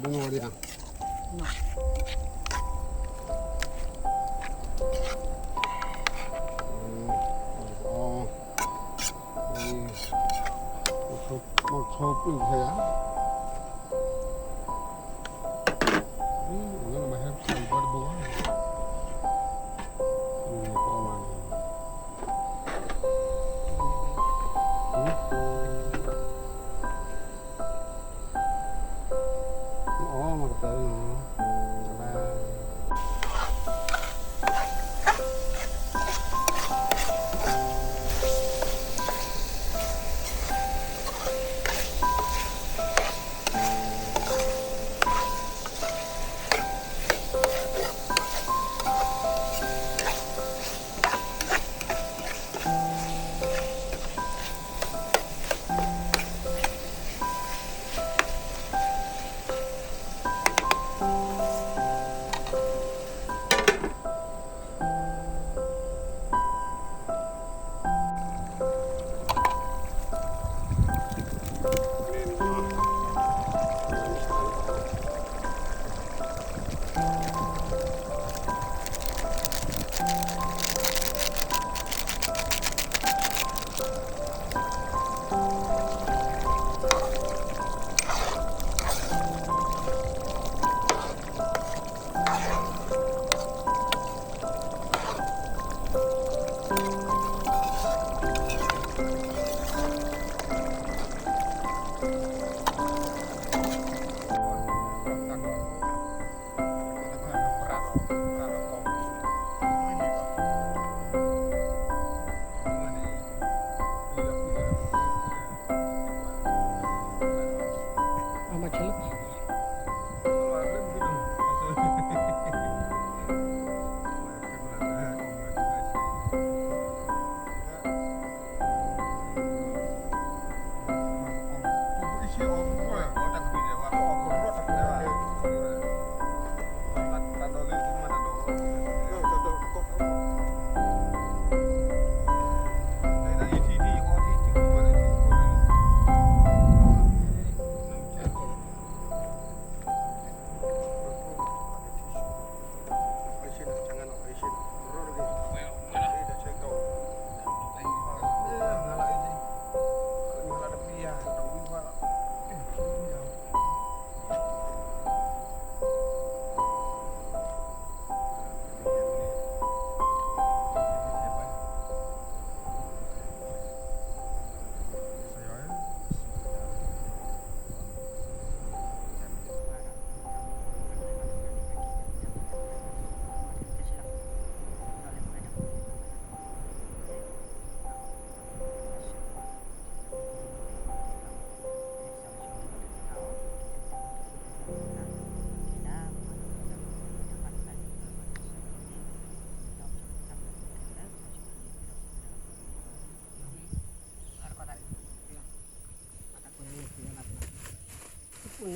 ဒ်န့ၣ်ဝဲဒၣ်, မ့ၢ်ဆိပျုၢ်ခဲယၤ, မ့ၢ်ဟဲဖျါဘၣ်တဘိ, အီၣ်မၤကတၢၢ်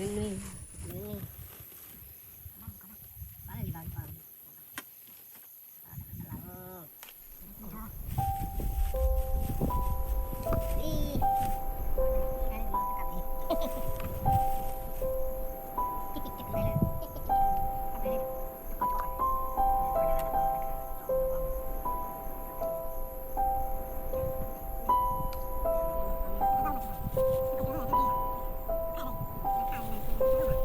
နီၤ.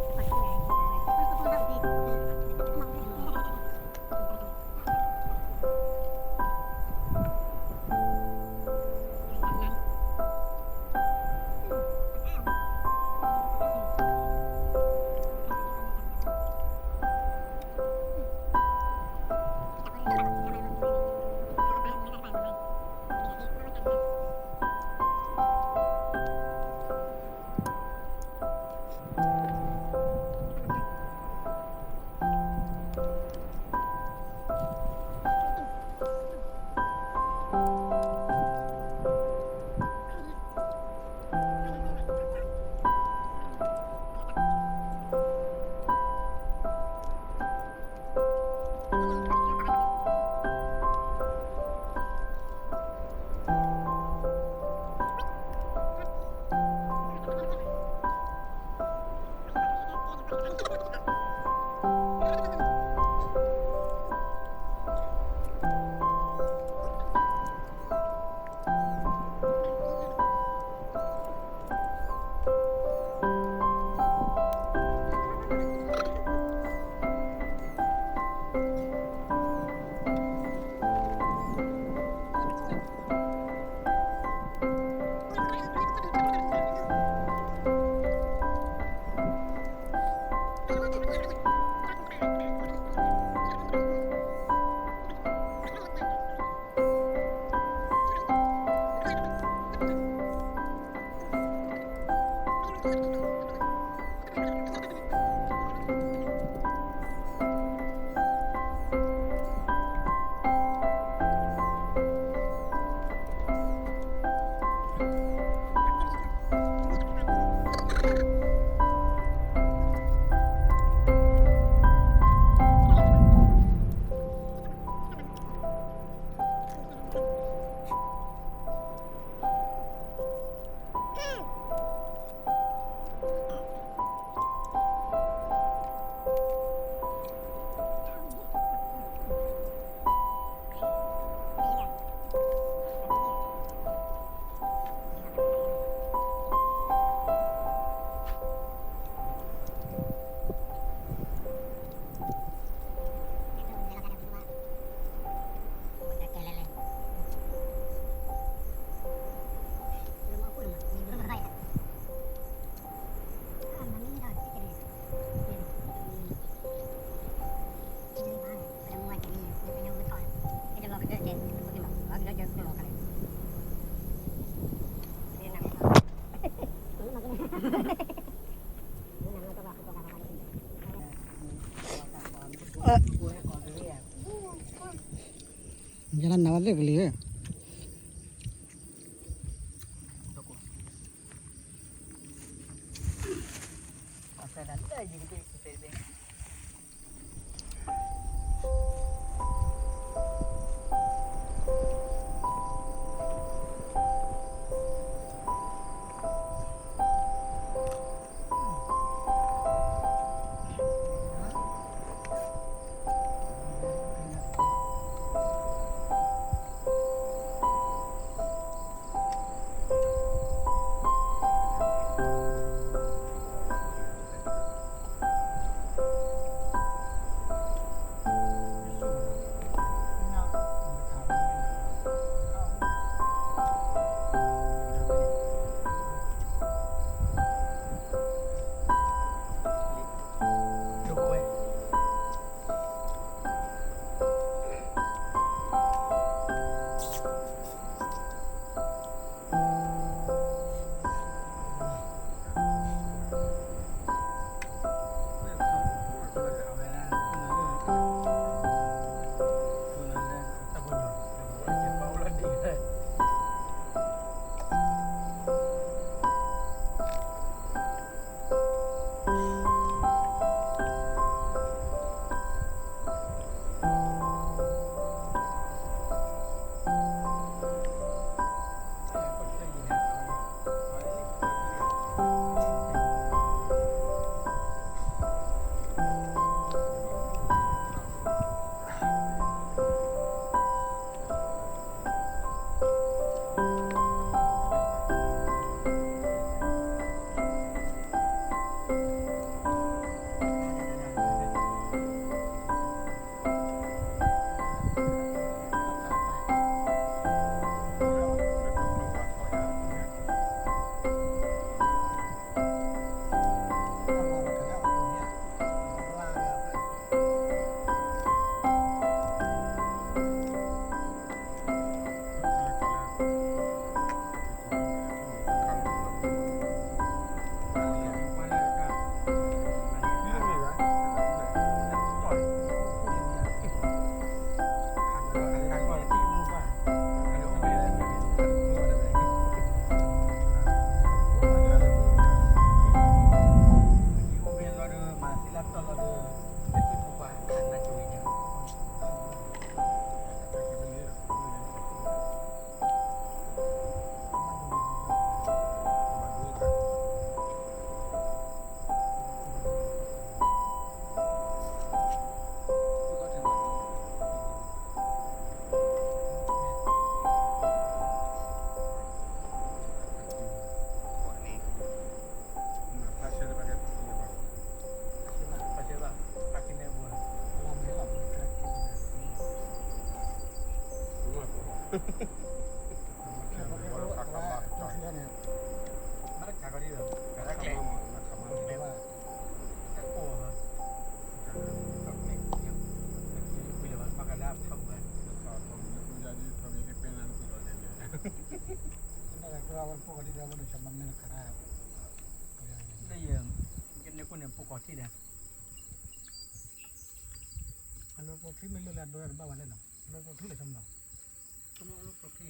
တၢ်နးဝဲလၢကလံၤဝဲ.မ့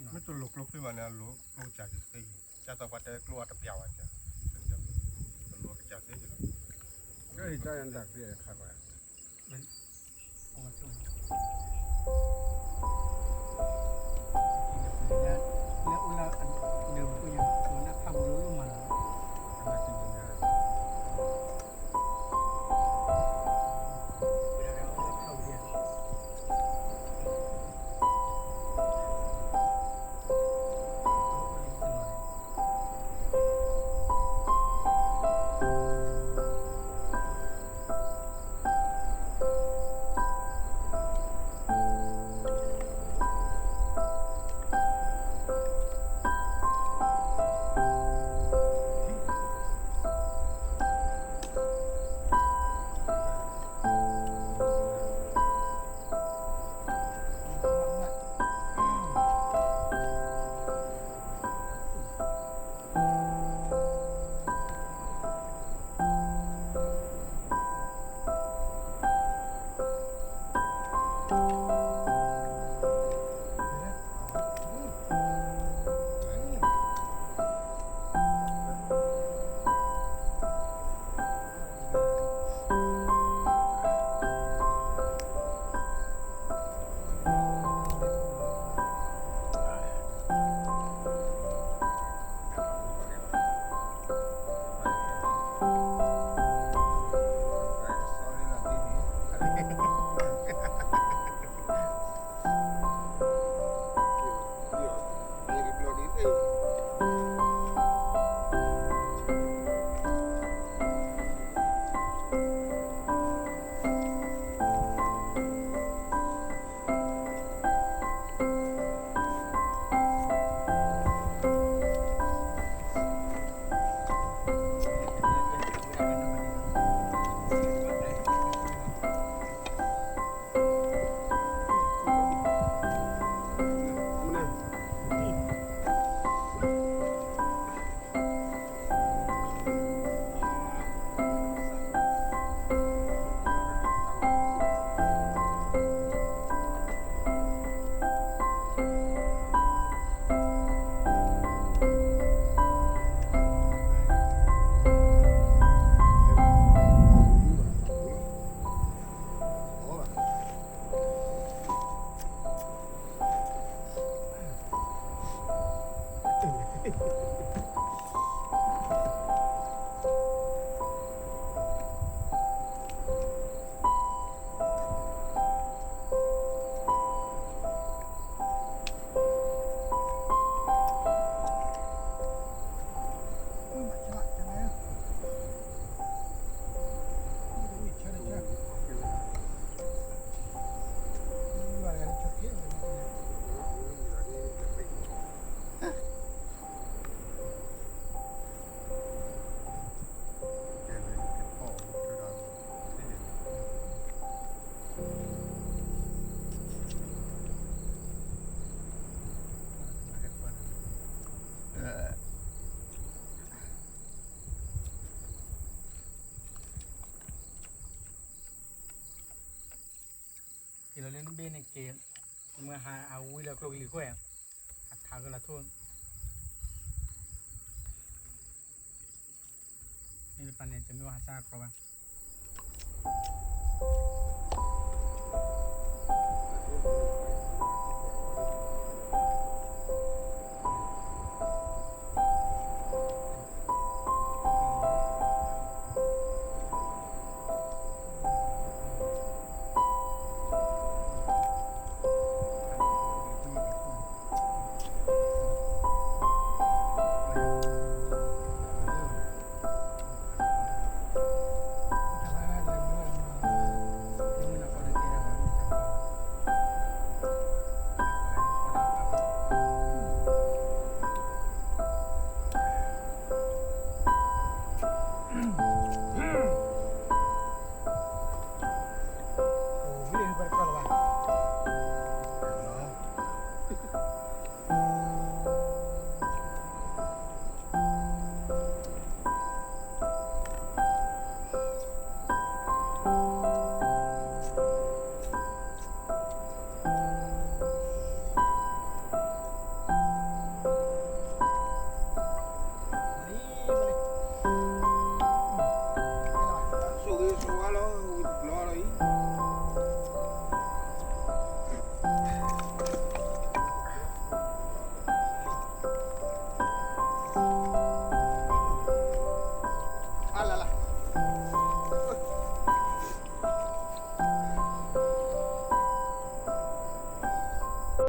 ၢ်တလိၣ်ကျိချံဘၣ်န့ၣ် အလိၣ်ကျိကစၢ်ကသ့, ကၢ်သိးပှၤတဲကျိအတပျးဘၣ်ကၢ်, အလိၣ်ကစၢ်သ့လီၤ, ကၢ်အံၤတၢ်ယၤဒၣ်ဖဲအခါဘၣ် က့ၤလီၤလၢနဘ့ၣ်န့ၣ်က့ၤ, မ့ၢ်ဟးအဝံလၢကျိကလံၤဃိ, အထးကလီၤထိၣ်, မ့ၢ်တပာ်န့ၣ် တမ့ၢ်ဝဲဟးစၢ်အကြိးဘၣ်.